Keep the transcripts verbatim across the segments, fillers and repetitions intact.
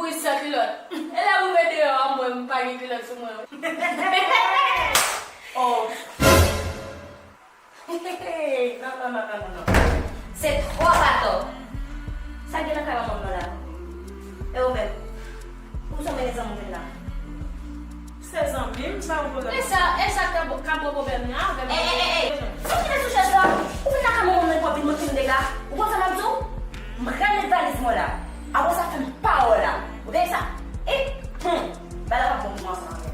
Wi, san kilòt. E lè m rive deyò a, m wè m pa gen kilòt sou mwen. Oh. Non, non, non, non, non, non. Se twòp atò. Sa gen nan kay manman m nan la? E ou menm? Pou sa w mennen zanmi w vin la? Se zanmi m, sa yon pwoblèm? E sa, e sa k ap, k ap pran pwoblèm nan avè m? Ey, ey, ey, ey! Sot kite sou chèz la! Ou vin lakay manman m nan pou w ap vin montre m dega? Ou konn sa m ap di w? M pral met valiz mwen la. Apre sa, fè m pa wè w la. Ou tande sa? E, hmm, bagay la p ap bon pou mwen ansanm avè w.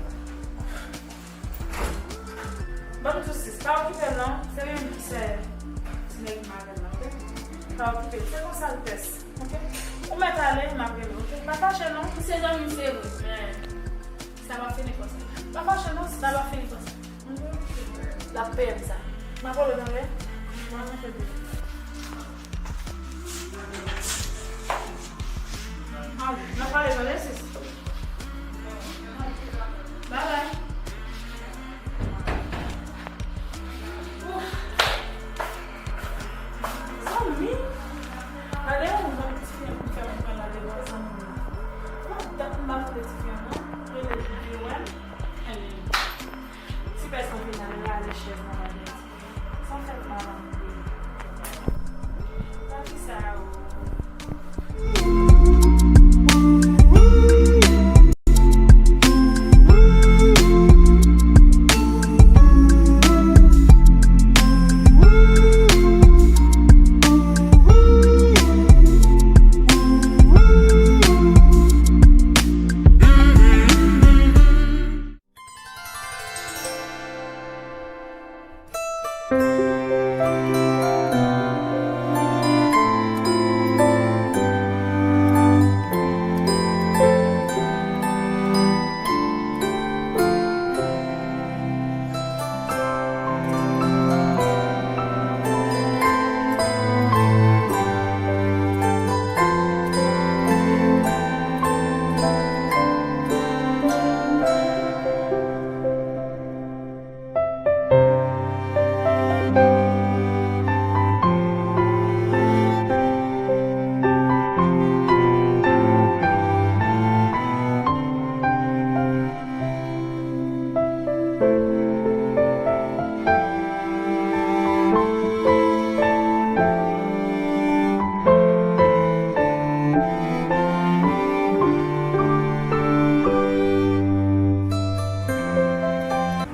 Ban m di w sis, pa okipe l non. Se li menm ki sè ti nèg m avè l la, oke? Pa okipe l. Se konsa l pès, oke? Ou mèt ale, m ap rele, oke? Pa fache non. Se zanmi m, se vre, men sa p ap fini konsa. Pa fache non, sis. Sa p ap fini konsa. L ap peye m sa. M ap rele w, tande? Mwen rantre deja. N ap pale, tande, sis. Bye bye. Ouf. Zanmi. Gade yon moun ti fi an ki fè m pran nan devan zanmi m. Mwen dat m pa tande ti fi an non. Rele l pou l vin wè m. Ti pès an final rale chèz nan la. Sa fè m mal anpil. Pati sa yo.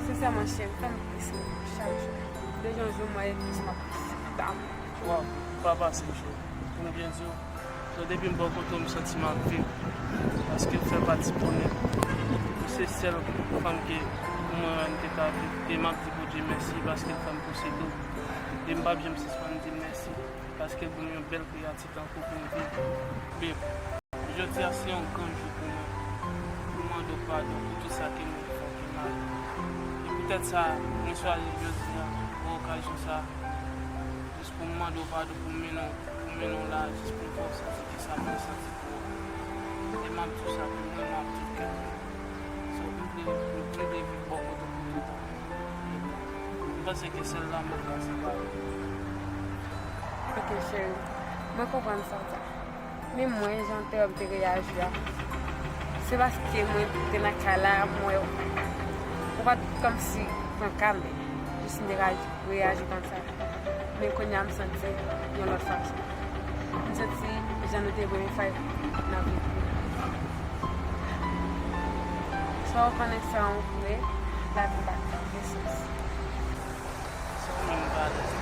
Sensèman, cheri, fè m plis chak jou. De jou an jou, m wè plis m ap plis damou. Waw, pa pase, cheri. Pou m byen di w, so, depi m bò kote w, m santi m ap viv. Paske w fè pati bonè m. Ou se sèl fanm ke pou mwen menm m te ka viv. E m ap di Bondye mèsi paske l fè m posede w. E m p ap janm sispann di l mèsi paske l ban m yon bèl kreyati tankou pou m viv. Babe, jodi a se yon gran jou pou mwen. Pou m mande w padon pou tout sa ke mwen fè w ki mal. E poutèt sa, mwen chwazi jodi a, pran okazyon sa a, jis pou m mande w padon, pou m mennen w, pou m mennen w la, jis pou m fè w santi kisa mwen santi pou ou. E m ap di w sa, pou mwen, mwen ap tout kè m. So, m vle, m vle viv bò kote w pou toutan. M panse ke sèl lanmou k ka separe nou. Ok, cheri. Mwen konprann sa w di a. Men mwen, jan te wè m te reyaji a, se paske mwen te nan kay la, m wè w. Ou pa t kòmsi pran ka m, jis m te reyaji, reyaji konsa. Men kounye a, m santi yon lòt fason. M santi jan nou te premye fwa nan vi m. Sa w konnen, sa w vle, lavi pa t gen sans. Sa w menm pa alèz.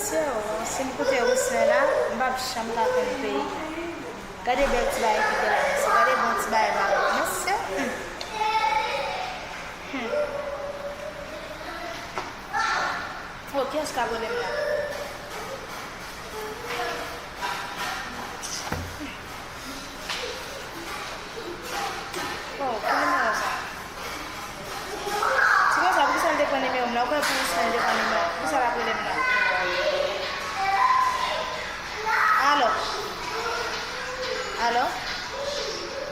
Mesye, o, si m koute Wisner la, m p ap janm ka konn peyi. Gade bèl ti bagay ki te la, mesye. Gade bon ti bagay la. Mesye. Hmm. Hmm. Oh, kiyès k ap rele m la? Oh, ki nimewo sa? Ti konsa, poukisa l te pran nimewo m la? Ou konnen pou Wisner l te pran nimewo m. Poukisa l ap rele m la? Alo? Alo?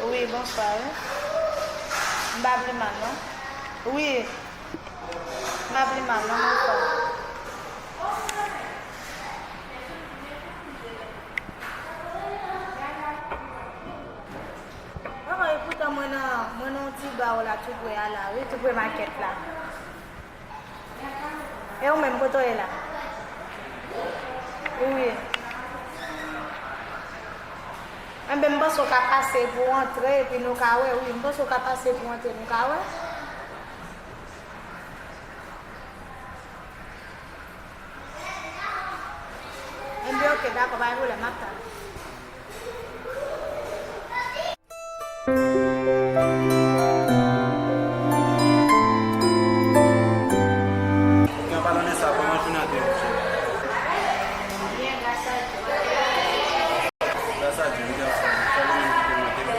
Wi, bonswa, wi. M pa vle mal, non. Wi. M pa vle mal, non, bonswa. Mwen, epoutan mwen nan, mwen nan yon ti ba w la, tou pre a la, wi, tou pre makèt la. E ou menm, kote w ye la? Wi. Enben, m panse w ka pase pou w antre, epi nou ka wè, wi, m panse w ka pase pou w antre, nou ka wè. Enben, oke, dakò, pa gen pwoblèm, m ap tann. An palan de sa, kòman jounen an te ye, cheri? Byen, gras a Dye. Gras a Dye, m te anfòm. Sèl ou menm ki te manke m.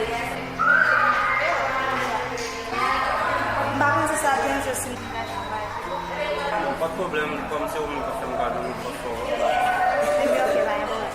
M pa panse sa ap deranje w si m vin achte yon bagay pou ou. Bon, pa t pwoblèm, kòm se ou menm k ap fè m kado, m ap fè w. Ebyen, oke, pa gen pwoblèm.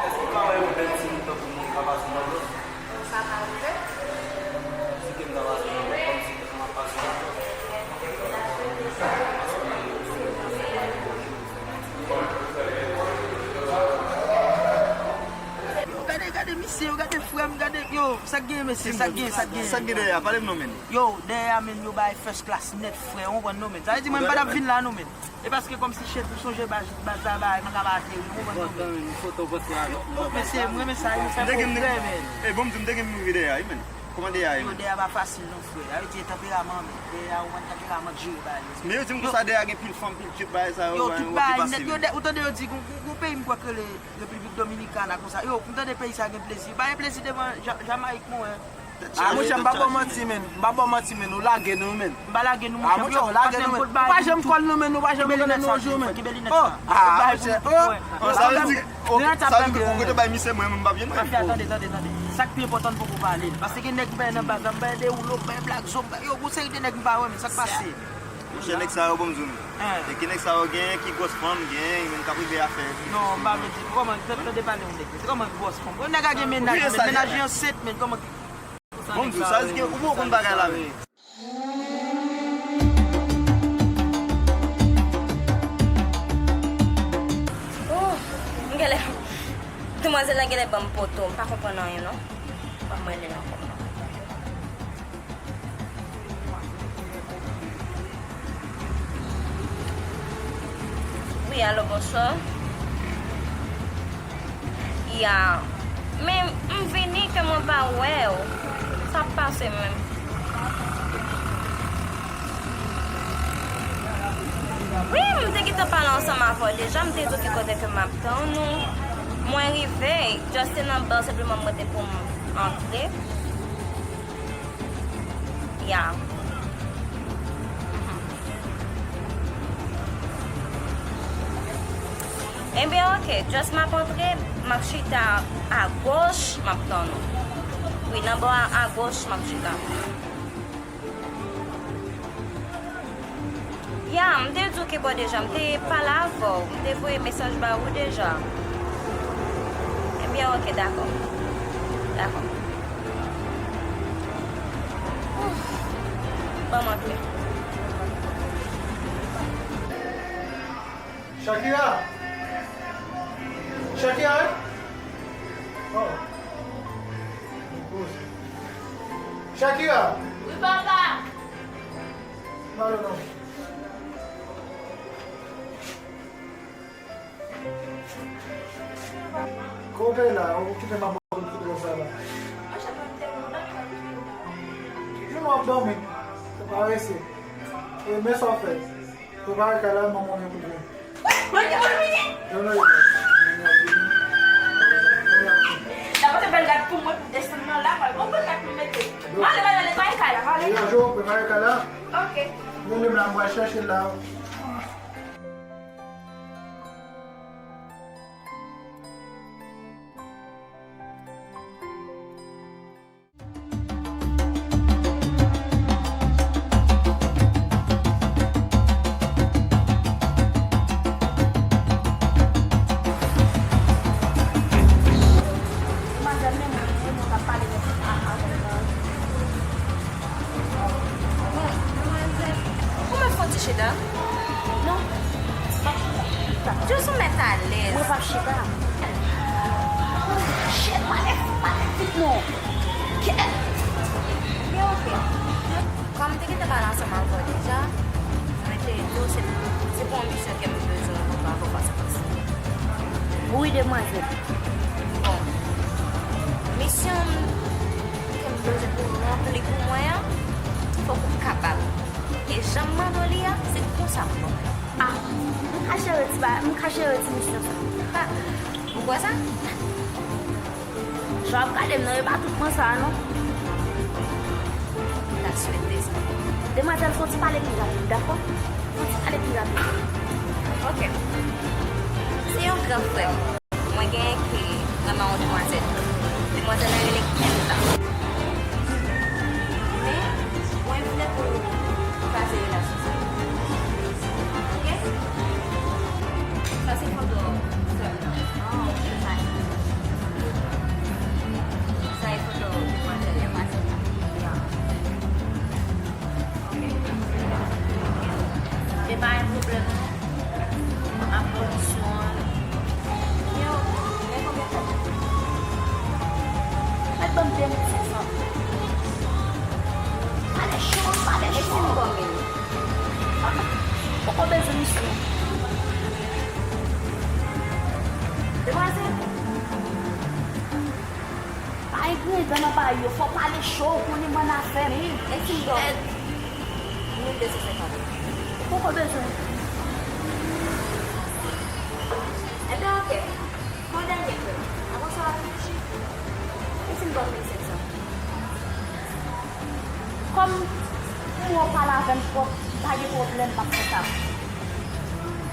Èske w pa wè yon bèl timoun tankou mwen ka pase nan lòt? Sa ka rive. Si ke m ta pase nan lòt, kòmsi m ap pase nan lòt. Yo, gade, gade misye, yo, gade frè m, gade, yo, sa k gen, mesye, sa k gen, sa k gen. Sa k gen dèyè a? Pale m non, men. Yo, dèyè a, men, yo bay first class nèt, frè, ou konprann non, men. Sa vle di, mwen, m pa t ap vin la, non, men. E paske kòmsi chèf ou sonje baz, baz la bay, mwen ka pa ateri, ou konprann non, men. Foto pòtre avèk nou. Oh, mesye, m renmen sa, mesye, frè, men. E bon, m di, m te gen m rive dèyè a, wi, men. Kòman dèyè a ye, men? Yo, dèyè a pa fasil, non, frè. Sa vle di, e tanperaman, men. Dèyè a, ou konprann tanperaman dure bagay yo. Men yo di m konsa, dèyè a gen pil fanm, pil tchip, bagay sa yo, yo, tout bagay nèt, yo, ou tande yo di, gon, gon, gon peyi m kwè k rele Repiblik Dominikana konsa. Yo, m tande peyi sa gen plezi. Pa gen plezi devan Ja-, Jamayik, mwen. Ah, monchè, m pa ba w manti, men. M pa ba w manti, men. Ou lage nou, men. M pa lage nou, monchè. Ah, monchè, ou lage nou, men. Ou pa janm kòl nou, men. Ou pa janm kòl nou yon jou, men. Kenbe linèt sa, kenbe linèt sa. Ah, monchè, oh. Sa vle di, sa vle di, ou kote bay misye, mwen menm, m pa vin, mwen. Tande, tande, tande. Sa k pi enpòtan, n poko pale. Paske gen nèg m bay nan baz la, m bay de woulo, m bay Black Zo, m bay, yo, gon seri de nèg m pa wè, men sa k pase? Monchè, nèg sa yo bon m di w. E ki nèg sa yo genyen, ki gwòs fanm, genyen, menm k ap rive afè. Non, m pa vle di, kòman, tande pale yon nèg, se kòman gwòs fanm? Yon nèg a gen mennaj, men mennaj li ansent, men kòman ki Bon, m di w, sa vle di ke ou poko konn bagay la menm. Oh, m genlè, demwazèl la genlè ban m poto, m pa konprann anyen non. Ban m rele l ankò. Wi, alo, bonswa. Ya. Men, m vini ke mwen pa wè w. Sa k pase menm? Wi, m te gentan pale ansanm avè w deja, m te di w ki kote ke m ap tann ou. Mwen rive, just te nan bèl, senpleman m rete pou m antre. Ya. Mhm. Ebyen, oke, just m ap antre, m ap chita agoch, m ap tann ou. Wi, nan bò a, agoch, m ap chita. Ya, m te di w ki bò deja, m te pale avè w, m te voye mesaj ba ou deja. Ebyen, oke, dakò. Dakò. Ouf. Ban m antre. Shakira! Shakira, wi? Oh. Shakira! Wi, papa! Malo non. Kote la, ou kite m ap foutre sa la. Jounen w ap dòmi, se parese. E men sa w fè. Prepare kay la, manman w gen pou l vini. Mwen gen pou l vini? Jounen w ap vini. Jounen w ap vini. Daprè bèl rad pou mwen pou desann nan la, mwen bon bèl rad pou mete. Mwen ale, mwen ale, prepare kay la, mwen ale. Yo, Jo, prepare kay la. Ok. Mwen menm la, mwen chèche l la. Demwazèl, men mwen, men mwen k ap pale nèt a, avè w. Bon, demwazèl, ou mèt fè yon ti chita? Non, m p ap chita. Just ou mèt alèz. Mwen p ap chita. Shit, pale, pale vit non. Kèt. Byen, oke. Kòm m te gentan pale ansanm avè w deja, mwen te di w se, se pou yon misyon ke m bezwen w avè w fas a fas. Wi, demwazèl. Bon. Misyon ke m bezwen pou w ranpli pou mwen an, fòk ou kapab. E jan m mande w li a, se konsa pou mwen. Ah, m ka jere ti ba, m ka jere ti misyon sa. Ah, ou kwè sa? Jan w ap gade m nan, e pa tout mwen sa, non. M ta swete sa. Demwazèl, fò w ti pale pi rapid, dakò? Fò w ti pale pi rapid. Ok. Se yon gran frè m. Mwen genyen ke renmen yon demwazèl. Demwazèl nan rele Kenta. Men, mwen vle pou nou kraze relasyon sa. Ok? Sa se foto frè m nan. Ah, ok, sa. Sa e foto demwazèl, demwazèl nan. Ya. Ok. E pa yon pwoblèm non. M ap pran misyon an. Yo, men konbyen kòb? Mèt ban m de mil senk san. Pale cho, pale cho. Poko bezwen misyon. Demwazèl. Pa egri dan nan pay yo, fò pale cho, ou konnen m annafè, men. E si m ba w mil de san senkant? Poko bezwen. Enben, ok. Fè yon dènye frè. Apre sa, w ap reflechi. E si m ba w mil senk san? Kòm m wè w pale avè m twòp, pa gen pwoblèm, m ap fè sa.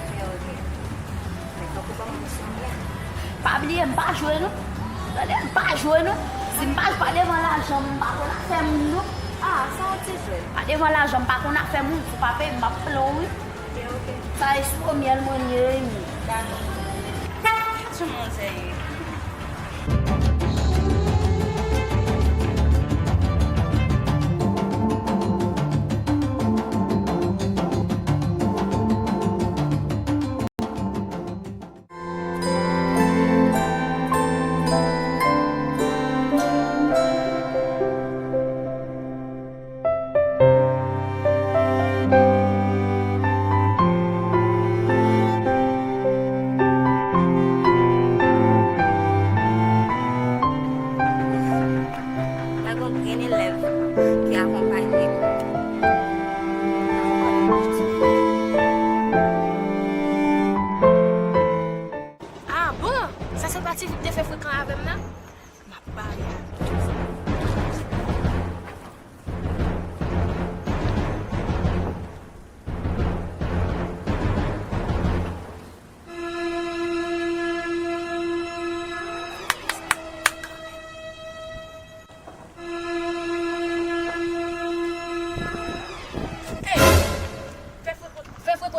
Enben, ok. Men fòk ou ban mwen misyon byen. Pa bliye, m pa jwe non. Tande, m pa jwe non. Si m pa, pa devan lajan m, m pa konn afè moun non. Ah, sa yon ti jwèt. Pa devan lajan m, pa konn afè moun. Si w pa peye m, m ap plen w wi. Ok, ok. Sa e sou myèl mwen ye wi. Dakò. Sou manzè ye.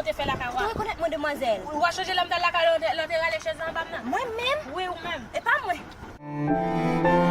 Ou te fè lakay ou a? Ou rekonèt mwen, demwazèl? Ou a chonje lè m t al lakay ou, lè w te rale chèz la anba m nan? Mwen menm? Wi, ou menm. E pa mwen.